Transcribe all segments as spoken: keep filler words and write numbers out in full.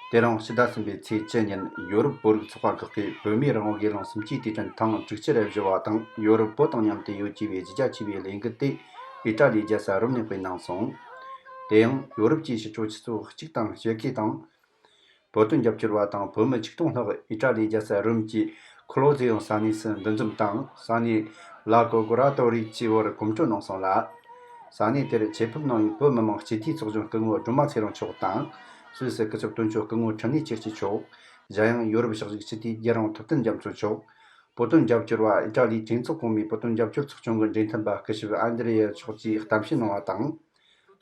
དེ་རིང་ཕྱི་ཟླ་གསུམ་པའི་ཚེས་བཅུ་ཉིན་ཡོ་རོབ་བོད་རིགས་ཚོགས་པ་ཁག་གིས་བོད་མིའི་རང་དབང་སྒེར་ལངས་གསུམ་བཅུའི་དུས་དྲན་ཐེངས་དྲུག་ཅུ་རེ་བཞི་བ་དང་ཡོ་རོབ་བོད་དང་མཉམ་དུ་ཡོད་ཅེས་པའི་གཞི་རྒྱ་ཆེ་བའི་ལས་འགུལ་དེ་ཨི་ཏྲ་ལིའི་རྒྱལ་ས་རོམ་ནས་སྤེལ་གནང་སོང་། དེ་ཡང་ཡོ་རོབ་ཀྱི་ཕྱི་ཕྱོགས་སྤྱི་ཚོགས་གཅིག་དང་ཕྱེད་ཀའི་དང་། བོད་དོན་རྒྱབ་སྐྱོར་བ་དང་བོད་མི་ཆིག་སྟོང་ལྷག་ཨི་ཏྲ་ལིའི་རྒྱལ་ས་རོམ་གྱི་ཁོ་ལོ་ཛེ་ཡོམ་ས་གནས་སུ་འདུ་འཛོམས་དང་ས་གནས་ལ་ཀོ་གོ་ར་ཏོ་རི་ཅེས་པར་གོམ་བགྲོད་གནང་སོང་ལ། ས་གནས་དེར་ཆེད་ཕེབས་གནང་བའི་བོད་མི་མང་སྤྱི་འཐུས་ཚོགས་གཞོན་སྐུ་ངོ་སྒྲོལ་མ་ཚེ་རིང་མཆོག་དང་སུད་སི་སྐུ་ཚབ་དོན་གཅོད་སྐུ་ངོ་འཕྲིན་ལས་ཆོས་སྐྱིད་མཆོག་གཞན་ཡང་ཡོ་རོབ་ཞག་བཞུགས་སྤྱི་འཐུས་རྒྱལ་རོང་ཐུབ་བསྟན་རྒྱ་མཚོ་མཆོག་བོད་དོན་རྒྱབ་སྐྱོར་བ་ཨི་ཏྲ་ལིའི་གྲོས་ཚོགས་གོང་མའི་བོད་དོན་རྒྱབ་སྐྱོར་ཚོགས་ཆུང་གི་འབྲེལ་མཐུན་པ་སྐུ་ཞབས་ཨན་དྲེ་ཡེ་མཆོག་བཅས་གཏམ་བཤད་གནང་བ་དང་།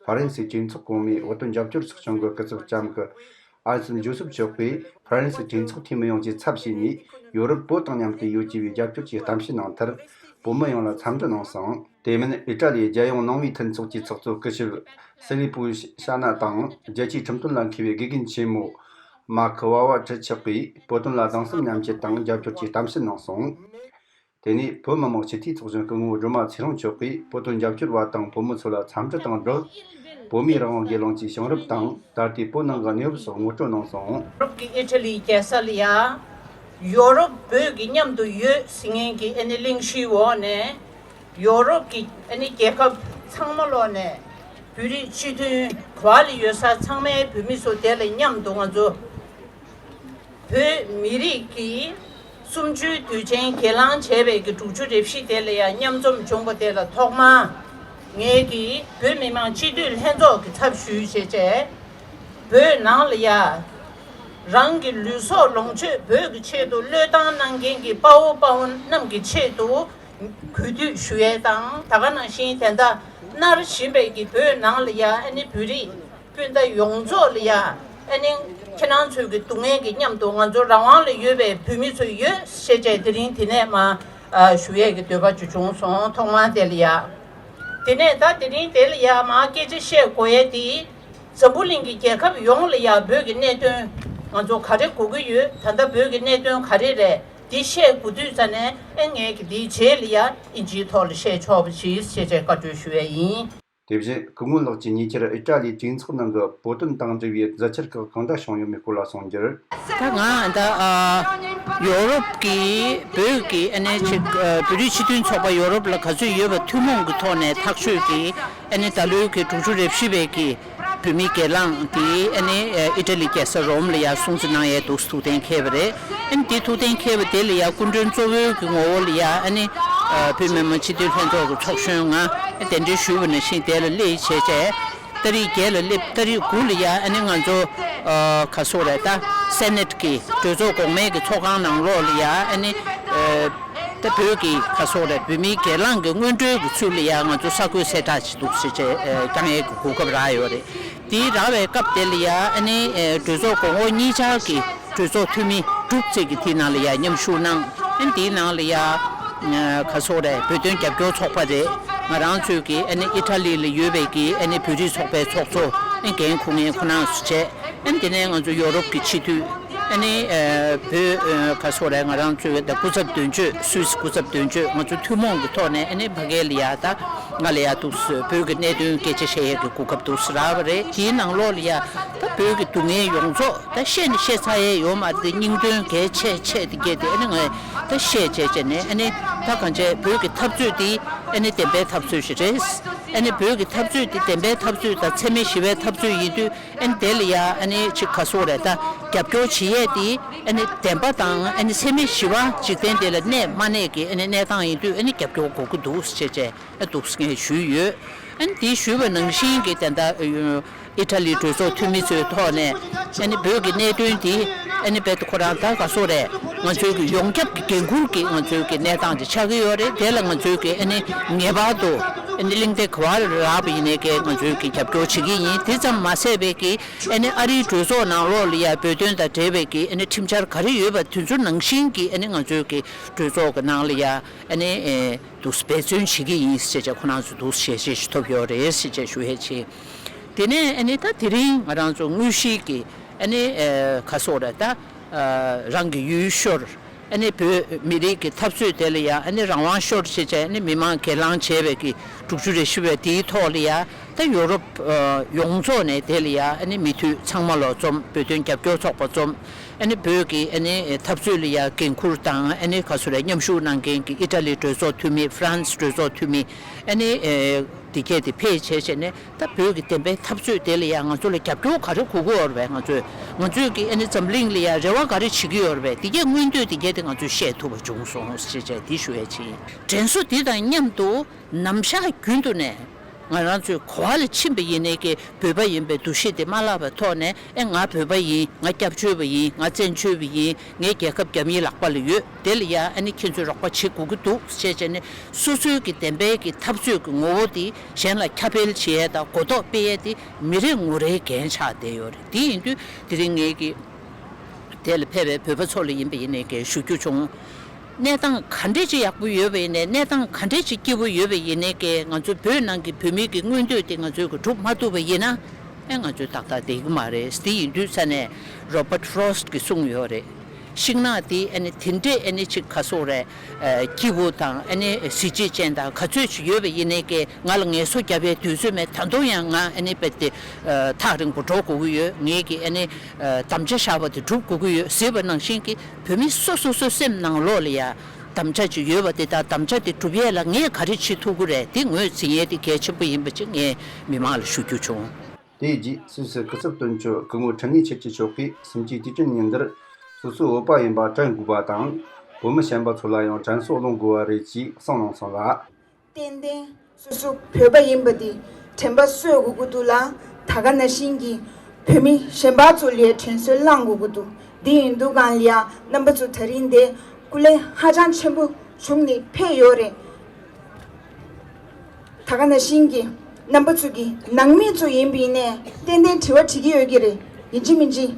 ཧྥ་རན་སིའི་གྲོས་ཚོགས་གོང་མའི་བོད་དོན་རྒྱབ་སྐྱོར་ཚོགས་ཆུང་གི་སྐུ་ཚབ་ལྕམ་སྐུ་ཨན་སན་ཇོ་སུབ་མཆོག་གིས་ཧྥ་རན་སིའི་གྲོས་ཚོགས་འཐུས་མི་ཡོངས་ཀྱི་ཚབ་བྱས་ནས་ཡོ་རོབ་བོད་དང་མཉམ་དུ་ཡོད་ཅེས་པའི་རྒྱབ་སྐྱོར་གྱི་གཏམ་བཤད་གནང་མཐར་བོད་མི་ཡོངས་ལ་འཚམས་འདྲི་གནང་སོང་། དེ་མིན་ཨི་ཏྲ་ལིའི་རྒྱལ་ཡོངས་ནང་མིའི་མཐུན་ཚོགས་ཀྱི་ཚོགས་གཙོ་སྐུ་ཞབས་ཧྥི་ལི་པུ་ཤ་ན་དང་རྒྱལ་སྤྱིའི་ཁྲིམས་དོན་ལ་མཁས་པའི་དགེ་རྒན་ཆེན་མོ་མཱ་ཁི་ཝ་ཝ་ཁྲི་མཆོག་གིས་བོད་དོན་ལ་གདུང་སེམས་མཉམ་སྐྱེད་དང་རྒྱབ་སྐྱོར་གྱི་གཏམ་བཤད་གནང་སོང་། དེ་ནས་བོད་མི་མང་སྤྱི་འཐུས་ཚོགས་གཞོན་སྐུ་ངོ་སྒྲོལ་མ་ཚེ་རིང་མཆོག་གིས་བོད་དོན་རྒྱབ་སྐྱོར་བ་དང་བོད་མི་ཚོ་ལ་འཚམས་འདྲི་དང་སྦྲགས། བོད་མིའི་རང་དབང་སྒེར་ལངས་ཀྱི་བྱུང་རབས་དང་ད་ལྟའི་བོད་ནང་གི་གནས་བབ་སོགས་ངོ་སྤྲོད་གནང་སོང་། ཡོ་རོབ་ཀྱི་ཨི་ཊ་ལིའི་རྒྱལ་ས་ལ་ཡ། ཡོ་རོབ་བོད་ཀྱི་མཉམ་དུ་ཡོད་ཟེར་མཁན་གྱི་ཨ་ནི་གླེང་གཞིའི་འོག་ནས། ཡོ་རོབ་ཀྱི་ཨ་ནི་རྒྱལ་ཁབ་ཚང་མ་ལོག་ནས་བོད་རིགས་སྤྱི་མཐུན་ག་པར་ལ་ཡོད་ས་ཚང་མའི་བོད་མི་ཚོ་དེ་ལ་མཉམ་དུ་ང་ཚོ་བོད་མི་རིགས་ཀྱི་གསུམ་བཅུའི་དུས་ཆེན་གྱེན་ལངས་བྱས་པའི་གི་དྲུག་ཅུ་རེ་བཞི་དེ་ལ་ཡང་མཉམ་འཛོམས་བྱུང་བ་དེ་ལ་ཐོག་མར་ངས་ཀྱིས་བོད་མི་མང་སྤྱི་འཐུས་ལྷན་ཚོགས་ཀྱི་ཚབ་ཞུས་བྱས་བྱས་བོད་ནང་ལ་ཡ་རང་གི་ལུས་སྲོག་ལོངས་སྤྱོད་བོད་ཀྱི་ཆེད་དུ་བློས་བཏང་གནང་མཁན་གྱི་དཔའ་བོ་དཔའ་མོ་རྣམས་ཀྱི་ཆེད་དུ། གུས་འདུད་ཞུ་ཡས་དང་ད་ག་ནང་བཞིན་དེ་འདྲ་མནར་བཞིན་པའི་གི་བོད་ནང་ལ་ཡ་ཨ་ནི་བོད་རིགས་སྤུན་ཟླ་ཡོངས་རྫོགས་ལ་ཡ་ཨ་ནི་ཁྱེད་རང་ཚོའི་གི་སྡུག་བསྔལ་གྱི་མཉམ་དུ་ང་ཚོ་རང་དབང་ལ་ཡོད་པའི་བོད་མི་ཚོ་ཡོད་ཞེས་བྱས་དེ་རིང་དེ་ནས་མ་ཨ་ཞུ་ཡས་ཀྱི་འདོད་པ་ཅིག་བྱུང་སོང་ཐོག་མར་དེ་ལ་ཡ། དེ་ནས་ད་དེ་རིང་དེ་ལ་ཡ་མ་སྐད་ཆ་བཤད་དགོས་ཡས་དེ། འཛམ་བུ་གླིང་གི་རྒྱལ་ཁབ་ཡོངས་ལ་ཡང་བོད་ཀྱི་གནད་དོན་ང་ཚོ་ག་རེ་དགོས་ཀྱི་ཡོད། ད་ལྟ་བོད་ཀྱི་གནད་དོན་ག་རེ་རེད། འདི་བཤད་དགོས་དུས་ཙ་ནས་ཨེ་ངས་ཀྱི་འདིའི་རྗེས་ལ་ཡང་ཨིན་ཇིའི་ཐོག་ལ་བཤད་ཆོག་པ་ཞིག་ཞེས་བྱས་བཀའ་འཁྲོལ་ཞུ་ཡས་ཡིན། དེ་བཞིན་སྐུ་ངོ་ལགས་ཀྱིས་ཉེ་ཆར་ཨི་ཏྲ་ལིའི་གྲོས་ཚོགས་ནང་གི་བོད་དོན་དང་འབྲེལ་བའི་མཛད་འཆར་ཁག་གང་འདྲ་བྱུང་ཡོད་མེད་སྐོར་ལ་གསུངས་རྒྱུར། ད་ང་ད་ཨ་ཡོ་རོབ་ཀྱི་བོད་ཀྱི་ཨ་ནེ་ཅིག་ཨ་བོད་རིགས་སྤྱི་མཐུན་ཚོགས་པ་ཡོ་རོབ་ལ་ག་ཚོད་ཡོད་པ་ཐུན་མོང་གི་ཐོག་ནས་ཐག་གཅོད་ཀྱི་ཨ་ནེ་ད་ལོའི་གི་དྲུག་ཅུ་རེ་བཞི་པའི་གི་བོད་མིའི་གྱེན་ལངས་དེ་ཨ་ནེ་ཨི་ཏྲ་ལི་རྒྱལ་ས་རོམ་ལ་ཡར་སྲུང་བརྩི་གནང་ཡས་འདུག་ཐུགས་གཏན་འཁེལ་བ་རེད། ཨ་ནེ་དེ་ཐུགས་གཏན་འཁེལ་བ་དེ་ལ་ཡར་སྐུ་མགྲོན་གཙོ་བོའི་གི་ངོ་བོ་ལ་ཡར་ཨ་ནེ་ཨ་བོད་མི་མང་སྤྱི་འཐུས་ལྷན་ཚོགས་ཀྱི་ཚོགས་གཞོན་ང་གདན་འདྲེན་ཞུས་པ་ནང་བཞིན་དེ་ལ་སླེབས་བྱས་བྱས། ཏ་རིག་བརྒྱད་ལ་སླེབས། ཏ་རིག་དགུ་ལ་ཡ་ཨ་ནི་ང་ཚོ་ཨ་ག་སོག་རེད་ད། སེ་ནེ་ཊི་གི་གྲོས་ཚོགས་གོང་མའི་གི་ཚོགས་ཁང་ནང་ལོགས་ལ་ཡ་ཨ་ནི་ཨ་ད་བོད་ཀྱི་ག་སོག་རེད་བོད་མིའི་གྱེན་ལངས་ཀྱི་སྔོན་འགྲོའི་གི་ཚུལ་ལ་ཡ་ང་ཚོ་ས་བགོས་གསལ་བསྒྲགས་ཅིག་འདུག་ཟེར་བྱས་ཨ་བསྐྱང་ཡས་ཀྱི་གོ་སྐབས་རག་ཡོད་རེད། དེའི་རག་པའི་སྐབས་དེ་ལ་ཡ་ཨ་ནི་ཨ་གྲོས་ཚོགས་གོང་འོག་གཉིས་ཆར་གྱི་གྲོས་ཚོགས་འཐུས་མི་དྲུག་ཙམ་གྱིས་དེའི་ནང་ལ་ཡ་མཉམ་ཞུགས་གནང་། ཨ་ནི་དེའི་ནང་ལ་ཡ་ཨ་ག་སོག་རེད་བོད་དོན་རྒྱབ་སྐྱོར་ཚོགས་པ་རེད། ང་རང་ཚོས་ཀྱི་ཨ་ནི་ཨི་ཊ་ལི་ལ་ཡོད་པའི་ཀྱི་ཨ་ནི་བོད་རིགས་ཚོགས་པའི་ཚོགས་གཙོ་ཨ་ནི་རྒན་ཁུ་ངན་ཁོ་རང་ཚོ་བྱས། ཨ་ནི་དེ་ནས་ང་ཚོ་ཡོ་རོབ་ཀྱི་སྤྱི་འཐུས་ཨ་ནི་ཨ་བོད་ཨ་ག་སོག་རེད་ང་རང་ཚོའི་ད་སྐུ་ཚབ་དོན་གཅོད་སུད་སི་སྐུ་ཚབ་དོན་གཅོད་ང་ཚོ་ཐུན་མོང་གི་ཐོག་ནས་ཨ་ནི་ཕ་གི་ལ་ཡ་ད་ང་ལ་ཡ་འདུག་སེ་བོད་ཀྱི་གནད་དོན་སྐད་ཆ་བཤད་ཡས་ཀྱི་གོ་སྐབས་འདུག་སེ་རག་པ་རེད། དེའི་ནང་ལོགས་ལ་ཡ་ད་བོད་ཀྱི་སྡུག་བསྔལ་ཡོངས་རྫོགས་ད་བཤད་ནས་བཤད་ཚར་ཡས་ཡོད་མ་རེད་དེ་སྙིང་དོན་གལ་ཆེ་ཆེ་དེ་སྐད་དེ་ཨ་ནི་ང་ད་བཤད་བྱས་བྱས་ནས་ཨ་ནི་ད་གང་བྱས་བོད་ཀྱི་འཐབ་རྩོད་དེ་ཨ་ནི་བདེན་པའི་འཐབ་རྩོད་ཞིག་རེད། ཨ་ནི་བོད་ཀྱི་འཐབ་རྩོད་དེ་བདེན་པའི་འཐབ་རྩོད་དང་འཚེ་མེད་ཞི་བའི་འཐབ་རྩོད་ཡིན་དུས། ཨ་ནི་དེ་ལ་ཡ་ཨ་ནི་ཅིག་ག་སོག་རེད་ད། རྒྱབ་སྐྱོར་བྱེད་ཡས་དེ་ཨ་ནི་བདེན་པ་དང་ཨ་ནི་འཚེ་མེད་ཞི་བ་འཇིག་རྟེན་འདི་ལ་གནས་མ་གནས་ཀྱི་ཨ་ནི་གནས་སྟངས་ཡིན་དུས་ཨ་ནི་རྒྱབ་སྐྱོར་དགོས་ཀྱི་འདུག་ཟེར་བྱས་ཨ་འདུག་སེ་ངས་ཞུས་ཡོད། ཨ་ནི་དེ་ཞུས་པ་ནང་བཞིན་གྱི་ད་ལྟ་ཨི་ཊ་ལིའི་གྲོས་ཚོགས་འཐུས་མི་ཚོའི་ཐོག་ནས་ཨ་ནི་བོད་ཀྱི་གནད་དོན་དེ་ཨ་ནི་རྦད་དེ་ཁོ་རང་ད་ག་སོག་རེད་ང་ཚོའི་གི་ཡོངས་ཁྱབ་ཀྱི་འགན་འཁུར་གྱི་ང་ཚོའི་གི་གནས་སྟངས་ཅིག་ཆགས་ཀྱི་ཡོད་རེད། དེ་ལ་ང་ཚོའི་གི་ཨ་ནི་ངེས་པར་དུ་ཨ་ནི་གླེང་སྟེགས་ག་པར་རག་པ་ཡིན་ནའི་གི་ང་ཚོའི་གི་རྒྱབ་སྐྱོར་བྱེད་ཀྱི་ཡིན། དེ་ཙམ་མ་ཟད་པའི་གི་ཨ་ནི་ཨ་རིའི་གྲོས་ཚོགས་ནང་ལོགས་ལ་ཡ་བོད་དོན་དང་འབྲེལ་བའི་གི་ཨ་ནི་ཁྲིམས་འཆར་ག་རེ་ཡོད་པ་དེ་ཚོ་ནང་བཞིན་གྱི་ཨ་ནི་ང་ཚོའི་གི་གྲོས་ཚོགས་ཀྱི་ནང་ལ་ཡ་ཨ་ནི་ཨེ་འདུག་འབད་བརྩོན་བྱེད་ཀྱི་ཡིན་ཞེས་བྱས་ཁོ་རང་ཚོ་འདུག་ཞལ་བཞེས་ཞུ་ཐུབ་ཡོད་རེད་ཞེས་བྱས་ཞུ་ཡས་བྱས། དེ་ནས་ཨ་ནི་ད་དེ་རིང་ང་རང་ཚོ་དངོས་གཞིའི་གི་ཨ་ནི་ཨེ་ག་སོག་རེད་ད། ཨ་རང་གི་ཡུལ་ཤུལ་ ཨ་ནི་བོད་མི་རིགས་ཀྱི་འཐབ་རྩོད་དེ་ལ་ཡང་ཨ་ནི་རང་དབང་ཤོར་བྱས་བྱས་ཨ་ནི་མི་མང་གྱེན་ལངས་བྱས་པའི་གི་དྲུག་ཅུ་རེ་བཞི་པའི་དེའི་ཐོག་ལ་ཡང་ད་ཡོ་རོབ་ཡོངས་རྫོགས་ནས་དེ་ལ་ཡང་ཨ་ནི་མི་འཐུས་ཚང་མ་ལོ་འཛོམས། བོད་དོན་རྒྱབ་སྐྱོར་ཚོགས་པ་འཛོམས། ཨ་ནི་བོད་ཀྱི་ཨ་ནི་འཐབ་རྩོད་ལ་ཡང་འགན་འཁུར་དང་ཨ་ནི་ག་ཚོད་རེད། མཉམ་ཞུགས་གནང་མཁན་གྱི་ཨི་ཊ་ལི་གྲོས་ཚོགས་འཐུས་མི། ཧྥ་རན་སི་གྲོས་ཚོགས་འཐུས་མི། ཨ་ནི་དེ་གས་དེ་ཕེབས་བྱས་བྱས་ནས། ད་བོད་ཀྱི་བདེན་པའི་འཐབ་རྩོད་དེ་ལ་ཡང་ང་ཚོ་ལ་རྒྱབ་སྐྱོར་ག་རེ་དགོས་ཀྱི་ཡོད་རེད་པས། ང་ཚོས་ང་ཚོས་ཀྱི་ཨ་ནི་འཛམ་གླིང་ལ་ཡང་རེ་བ་ག་རེ་བྱེད་ཀྱི་ཡོད་རེད་པས། དེ་གའི་མངོན་འདོད་དེ་གའི་དེ་ང་ཚོས་བཤད་ཐུབ་པ་བྱུང་སོང་ཞེས་བྱས་དེ་ཞུ་ཡས་བྱས་ཡིན། དྲན་གསོ་དེ་དང་མཉམ་དུ་ནམ་ཞག་རྒྱུན་དུ་ནས་ང་རང་ཚོས་ག་པར་ལ་ཕྱིན་པ་ཡིན་ནའི་ཀྱི་བོད་པ་ཡིན་པའི་འདུ་ཤེས་དེ་མ་བརླག་པའི་ཐོག་ནས། ཨེ་ང་བོད་པ་ཡིན། ང་སྐྱབས་བཅོལ་བ་ཡིན། ང་བཙན་བྱོལ་བ་ཡིན། ངའི་རྒྱལ་ཁབ་རྒྱ་མིའི་ལག་པ་ལ་ཡོད། དེ་ལ་ཡང་ཨ་ནི་ཁྱེད་ཚོས་རོགས་པ་བྱེད་དགོས་ཀྱི་འདུག་ཞེས་བྱས་ནས། སོ་སོའི་གི་བདེན་པའི་གི་འཐབ་རྩོད་ཀྱི་ངོ་བོ་དེ་གཞན་ལ་ཁྱབ་སྤེལ་བྱེད་ཡས་དང་གོ་རྟོགས་སྤེལ་ཡས་དེ་མི་རེ་ངོ་རེའི་འགན་ཆགས་བསྡད་ཡོད་རེད། དེ་ཡིན་དུས་དེ་རིང་ངས་གི་དེ་ལ་ཕེབས་པའི་བོད་པ་ཚོ་ལ་ཡིན་པ་ཡིན་ནའི་གི་ཞུ་རྒྱུ་བྱུང་། གནས་སྟངས་ག་འདྲས་ཅིག་ཡག་པོ་ཡོད་པ་ཡིན་ནའི། གནས་སྟངས་ག་འདྲས་ཅིག་སྐྱིད་པོ་ཡོད་པ་ཡིན་ནའི་གི་ང་ཚོ་བོད་ནང་གི་བོད་མི་གི་མངོན་འདོད་དེ་ང་ཚོས་གི་སྒྲུབ་མ་ཐུབ་པ་ཡིན་ན། ཨེ་ང་ཚོས་ཏག་ཏག་བསྡད་ཀྱི་མ་རེད། དེ་ཡིན་དུས་ས་ནས་རོ་བར་ཕོ་རོ་སི་ཊི་གིས་གསུངས་ཡོད་རེད། ཤིང་ནགས་དེ་ཨ་ནི་དེ་འདྲས་ཨ་ནི་ཅིག་ག་སོག་རེད། ཨ་སྐྱིད་པོ་དང་ཨ་ནི་གཟི་བརྗིད་ཅན་དང་ག་ཚོད་ཅིག་ཡོད་པ་ཡིན་ནའི་ཀྱི་ང་ལ་ངལ་གསོ་རྒྱབ་པའི་དུས་ཚོད་མེད། ད་དུང་ཡང་ང་ཨ་ནི་རྦད་དེ་ཨ་ཐག་རིང་པོ་འགྲོ་དགོས་ཀྱི་ཡོད། ངས་ཀྱི་ཨ་ནི་ཨ་དམ་བཅའ་བཞག་པ་དེ་སྒྲུབ་དགོས་ཀྱི་ཡོད་ཟེར་བ་ནང་བཞིན་གྱི་བོད་མི་སོ་སོ་སོའི་སེམས་ནང་ལོགས་ལ་ཡ་དམ་བཅའ་ཅིག་ཡོད་པ་དེ་དང་། དམ་བཅའ་དེ་སྒྲུབ་ཡས་ལ་ངས་ག་རེ་བྱེད་ཐུབ་ཀྱི་རེད། དེ་ངོས་འཛིན་ཡས་དེ་གལ་ཆེན་པོ་ཡིན་པ་ཅིག་ངས་མི་མང་ལ་ཞུ་རྒྱུ་བྱུང་། དེའི་རྗེས་སུད་སི་སྐུ་ཚབ་དོན་གཅོད་སྐུ་ངོ་འཕྲིན་ལས་ཆོས་སྐྱིད་མཆོག་གིས་སུམ་ཅུའི་དུས་དྲན་ཉིན་འདིར་སོ་སོའི་བོད་པ་ཡིན་པ་དྲན་དགོས་པ་དང་། བོད་མི་གཞན་པ་ཚོ་ལ་ཡང་དྲན་གསོ་སློང་དགོས་པ་རེད་ཅེས་གསུངས་གནང་སོང་ལ། ཏན་ཏན་སོ་སོ་བོད་པ་ཡིན་པ་དེ་དྲན་པ་གསོ་དགོས་ཀྱི་འདུག་ལ། ད་ག་ནང་བཞིན་གྱི་བོད་མི་གཞན་པ་ཚོ་ལ་དྲན་གསོ་བསླང་དགོས་ཀྱི་འདུག། འདི་ཡིན་དུས་གང་ལ་ཡང་རྣམ་པ་ཚོ་ད་རིང་འདི་སྐུ་ལས་ཧ་ཅང་ཆེན་པོ་བྱུང་ནས་ཕེབས་ཡོད་རེད། ད་ག་ནང་བཞིན་གྱི་རྣམ་པ་ཚོ་གི་ནང་མི་ཚོ་ཡིན་པ་ཡིན་ནའི་ཏན་ཏན་དྲི་བ་དྲི་གི་ཡོད་ཀྱི་རེད། ཡིན་གཅིག་མིན་གཅིག་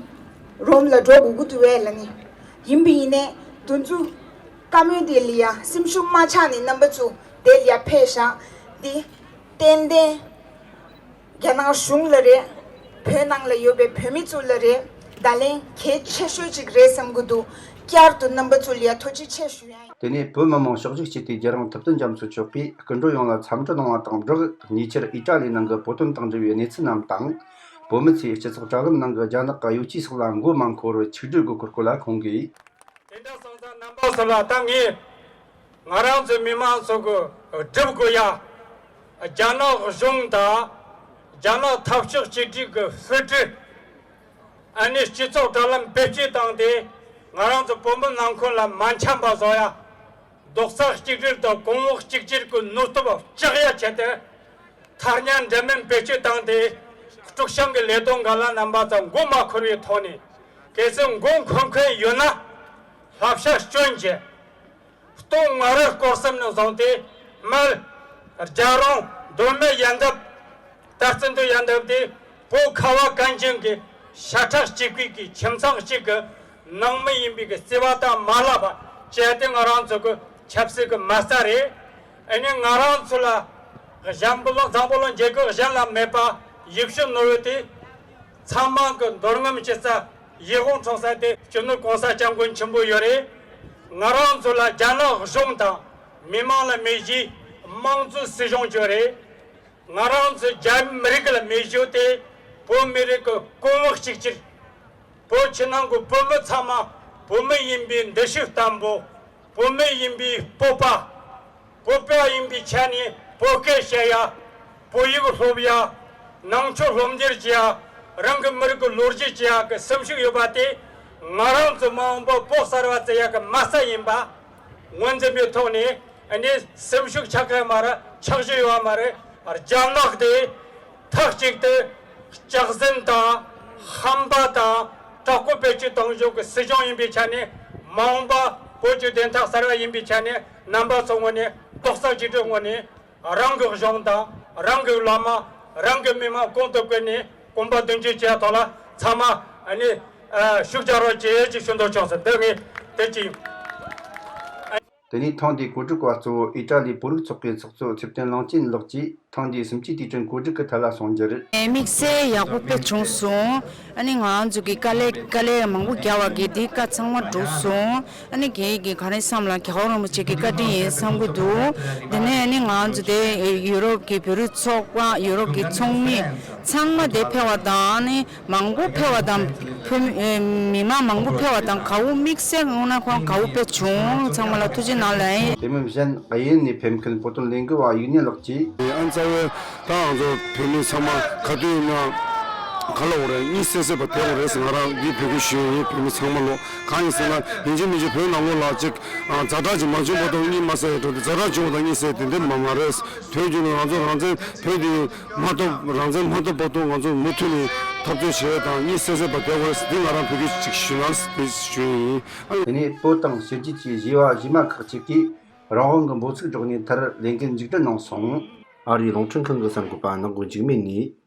རོམ་ལ་འགྲོ་དགོས་ཀྱི་འདུག་བས་ལ་ནི། ཡིན་པ་ཡིན་ནའི་འདི་ཚོ་བཀའ་མོལ་དེ་ལ་ཡ་སེམས་ཤུགས་མ་ཆག་ནས་རྣམ་པ་ཚོ་དེ་ལ་ཡ་ཕེབས་ཤག། འདི་ཏན་ཏན་རྒྱ་ནག་གཞུང་ལ་རེད། བོད་ནང་ལ་ཡོད་པའི་བོད་མི་ཚོ་ལ་རེད། བརྡ་ལན་གལ་ཆེ་ཤོས་ཅིག་རེད་བསམ་གྱི་འདུག། བསྐྱར་དུ་རྣམ་པ་ཚོ་ལ་ཡ་ཐུགས་རྗེ་ཆེ་ཞུ་ཡ་ཡིན། དེ་ནས་བོད་མི་མང་ཕྱོགས་བཞུགས་སྤྱི་འཐུས་རྒྱལ་རོང་ཐུབ་བསྟན་རྒྱ་མཚོ་མཆོག་གིས་སྐུ་མགྲོན་ཡོངས་ལ་འཚམས་འདྲི་གནང་བ་དང་སྦྲགས། ཉེ་ཆར་ཨི་ཊ་ལི་ནང་གི་བོད་དོན་དང་འབྲེལ་བའི་གནས་ཚུལ་རྣམས་དང་། བོད་མི་ཚོས་སྤྱི་ཚོགས་དྲ་ལམ་ནང་གི་རྒྱ་ནག་གི་གཡོ་ཇུས་སོགས་ལ་མགོ་མ་འཁོར་བར་ཆིག་སྒྲིལ་དགོས་སྐོར་སྐོར་ལ་ཁོང་གིས། དེ་འདྲ་སོང་ཙང་རྣམ་པ་ཚོ་ལ་ད་ངས་ང་རང་ཚོའི་མི་མང་ཚོ་གི་སྒྲུབ་དགོས་ཡ། རྒྱ་ནག་གཞུང་དང་རྒྱ་ནག་འཐབ་ཕྱོགས་གཅིག་སྒྲིལ་གྱི་ཧྥུ་ཀྲི། ཨ་ནི་སྤྱི་ཚོགས་དྲ་ལམ་བེད་སྤྱོད་བཏང་སྟེ་ང་རང་ཚོ་བོད་མི་ནང་ཁུལ་ལ་མ་འཆམ་པ་བཟོ་ཡ། རྡོག་རྩ་གཅིག་སྒྲིལ་དང་གོང་འོག་གཅིག་གྱུར་གྱི་ནུས་སྟོབས་བཅག་ཡ་ཆེད་དུ། ཐ་སྙད་འདྲ་མིན་བེད་སྤྱོད་བཏང་སྟེ་དཀྲུག་ཤིང་གི་ལས་དོན་འགའ་ལ་རྣམ་པ་ཚོ་མགོ་མ་འཁོར་བའི་ཐོག་ནས། གལ་སྲིད་མགོ་འཁོར་མཁན་ཡོད་ན་བསླབ་བྱ་སྐྱོན་བརྗེ། སྟོད་མངའ་རིས་སྐོར་གསུམ་ནས་བཟུང་སྟེ་སྨད་རྒྱལ་རོང་མདོ་སྨད་ཡན་འདབས། ད་བརྩི་འདོད་ཡན་འདབས་དེ་བོད་ཁ་བ་གངས་ཅན་གྱི་ཤ་ཁྲག་གཅིག་པའི་གི་ཁྱིམ་ཚང་གཅིག་གི་ནང་མི་ཡིན་པའི་གི་བརྩེ་བ་དང་མ་བརླག་པ་བྱས་ཏེ་ང་རང་ཚོ་གི་ཆབ་སྲིད་ཀྱི་མ་རྩ་རེད། ཨ་ནི་ང་རང་ཚོ་ལ་གཞན་པོ་ལ་འཛམ་བུ་གླིང་རྒྱལ་ཁབ་གཞན་ལ་མེད་པ་ཡིད་བཞིན་ནོར་བུ་དེ། ཚང་མ་གི་འདོར་རྔམ་བྱེད་ས་ཡིད་དབང་འཕྲོག་ས་དེ་སྤྱི་ནོར་གོང་ས་སྐྱབས་མགོན་ཆེན་པོ་ཡོད་རེད། ང་རང་ཚོ་ལ་རྒྱ་ནག་གཞུང་དང་མི་མང་ལ་མེད་གཞི་དམངས་གཙོའི་སྲིད་གཞུང་ཡོད་རེད། ང་རང་ཚོ་རྒྱ་མི་རིགས་ལ་མེད་གཞི་དེ་བོད་མི་རིགས་ཀྱི་གོང་འོག་གཅིག་གྱུར། བོད་ཕྱི་ནང་གི་བོད་མི་ཚང་མ་བོད་མི་ཡིན་པའི་འདུ་ཤེས་བརྟན་པོ། བོད་མི་ཡིན་པའི་སྤོབས་པ། བོད་པ་ཡིན་པའི་ཆ་ནས་བོད་སྐད་བཤད་ཡ། བོད་ཡིག་སློབ་ཡ། ནང་ཆོས་སློབ་གཉེར་བྱེད་ཡ། རང་གི་མི་རིགས་ཀྱི་ལོ་རྒྱུས་བྱེད་ཡ་གི་སེམས་ཤུགས་ཡོད་པ་དེ། ང་རང་ཚོ་མ་འོངས་པ་བོད་གསར་བ་བཙལ་ཡ་གི་མ་རྩ་ཡིན་པ་ངོས་འཛིན་པའི་ཐོག་ནས། ཨ་ནི་སེམས་ཤུགས་ཆག་གི་མ་རེད། ཆག་གཞི་ཡོད་པ་མ་རེད། རྒྱ་ནག་དེ་མཐའ་གཅིག་ཏུ་སྐྱག་རྫུན་དང་ཧམ་པ་དང་དྲག་པོ་བེད་སྤྱོད་གཏོང་ཕྱོགས་ཀྱི་སྲིད་གཞུང་ཡིན་པའི་ཆ་ནས། མ་འོངས་པ་བོད་ཀྱི་བདེན་མཐའ་གསར་བ་ཡིན་པའི་ཆ་ནས། རྣམ་པ་ཚོ་ངོས་ནས་རྡོག་རྩ་གཅིག་སྒྲིལ་ངོས་ནས་རང་གི་གཞུང་དང་རང་གི་བླ་མ། རང་གི་མི་མང་གོང་དུ་བཀུར་ནས་གོམ་པ་མདུན་སྐྱོད་བྱེད་ཡ་ཐོག་ལ་ཚང་མ་ཨ་ནི་ཤུགས་རྒྱག་རོགས་བྱེད་ཅེས་ཞུ་འདོད་བྱུང་སོང་། འདི་ངས་དེ་གཅིག་ཡིན། དེ་ནས་ཐེངས་འདིའི་གོ་སྒྲིག་པ་གཙོ་བོ་ཨི་ཊ་ལིའི་བོད་རིགས་ཚོགས་པའི་ཚོགས་གཙོ་ཚེ་བརྟན་ལུང་ཆེན་ལགས་ཀྱིས། ཐེངས་འདིའི་གསུམ་བཅུའི་དུས་དྲན་གོ་སྒྲིག་གི་ཐད་ལ་གསུངས་རྒྱུར། དམིགས་བསལ་ཡག་པོ་དཔེ་བྱུང་སོང་། ཨ་ནི་ང་ཚོ་གི་དཀའ་ལས་དཀའ་ལས་མང་པོ་བརྒྱབ་པ་གི་དེ་བཀའ་ཚང་མ་འགྲུབ་སོང་། ཨ་ནི་གལ་གི་ག་རེ་བསམ་ལ་རྒྱལ་བ་རིན་པོ་ཆེ་གི་བཀའ་དྲིན་ཡིན་བསམ་གི་འདུག་དེ་ནས་ཨ་ནི་ང་ཚོ་དེ་ཡུ་རོབ་ཀྱི་བོད་རིགས་ཚོགས་པ་ཡུ་རོབ་ཀྱི་ཚོགས་མི་ཚང་མ་དེ་ཕེབས་པ་དང་ཨ་ནི་མང་པོ་ཕེབས་པ་དང་བོད་མི་མང་མང་པོ་ཕེབས་པ་དང་དགའ་བོ་དམིགས་བསལ་ངོ་ན་ཁོང་དགའ་བོ་དཔེ་བྱུང་། ཚང་མ་ལ་ཐུགས་རྗེ་གནང་ལ་ཡིན། དེ་མིན་གཞན་གཡས་གཡོན་ནས་ཕེབས་མཁན་བོད་དོན་ལས་འགུལ་བ་ཡིག་སྣེ་ལགས་ཀྱིས། ཨ་རྩ་བའི་ད་ང་ཚོ་བོད་མི་ཚང་མ་ག་དུས་ཡིན་ན་ག་ལ་འོ་རེད། གཉིད་སད་སད་པ་དེ་འོ་རེད་ཟེར་ང་རང་འདི་འབོད་སྐུལ་ཞུ་ཡི་ཡིན། བོད་མི་ཚང་མ་ལོ་གང་ཡིན་ཟེར་ན་ཡིན་གཅིག་མིན་གཅིག་བོད་ནང་ལོགས་ལ་ཅིག་ཛ་དྲག་ཅིག་མ་བྱུང་བར་དུ་གཉིད་མ་སད་ཡ་འགྲོ་དེ་ཛ་དྲག་བྱུང་བ་དང་གཉིད་སད་དེ་འདྲ་མ་མ་རེད། དོན་རྒྱུ་ནི་ང་ཚོ་རང་བཙན་བོད་འདི་མ་ཐོབ་རང་བཙན་མ་ཐོབ་བར་དུ་ང་ཚོ་མུ་མཐུད་ནས་འཐབ་རྩོད་བྱེད་ཡ་དང་གཉིད་སད་སད་པ་དེ་འོ་རེད་ཟེར་འདི་ང་རང་འབོད་སྐུལ་ཅིག་ཞུ་ན་ཟེར་དེ་ཞུ་ཡི་ཡིན། དེ་ནས་བོད་དང་ཕྱི་རྒྱལ་གྱི་གཞས་པ་གཞས་མ་ཁག་ཅིག་གིས་རང་དབང་གི་འབོད་ཚིག་སྒྲོག་ནས་མཐར་ལས་འགུལ་མཇུག་སྒྲིལ་གནང་སོང་། ཨ་རིའི་རླུང་འཕྲིན་ཁང་གི་གསར་འགོད་པ་ནག་མགོ་འཇིགས་མེད་ནས།